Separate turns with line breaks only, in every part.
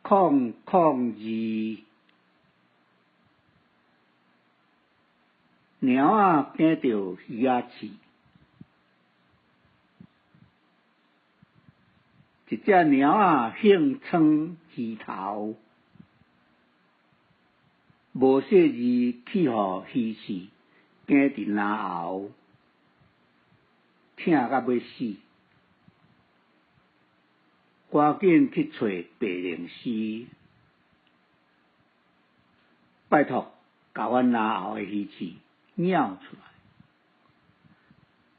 002，貓仔驚著魚仔刺，一隻貓仔興蹛魚頭，無細膩去予魚刺哌佇嚨喉，疼甲欲死，趕緊去揣白靈師，拜託共阮嚨喉的魚刺咬出來，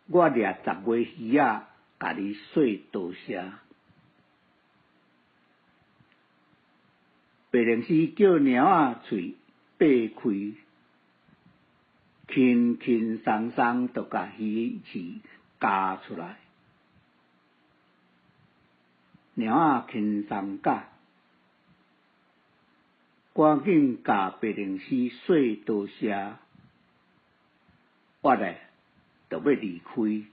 我掠十尾魚仔，共你說多謝。白靈師叫貓仔喙擘開，輕輕鬆鬆就共魚刺咬出來。貓仔輕鬆甲，趕緊共白靈師說多謝，我咧就欲離開。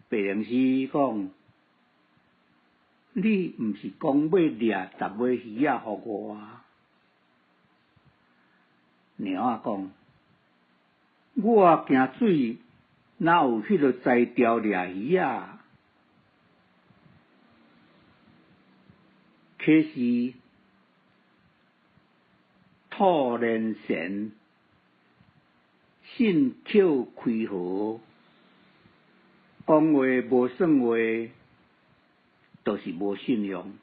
白靈師講：你毋是講欲掠十尾魚仔予我啊？貓仔講：我驚水，哪有彼个才調掠魚仔？啟示兔連神，信口開河，講話無算話，就是無信用。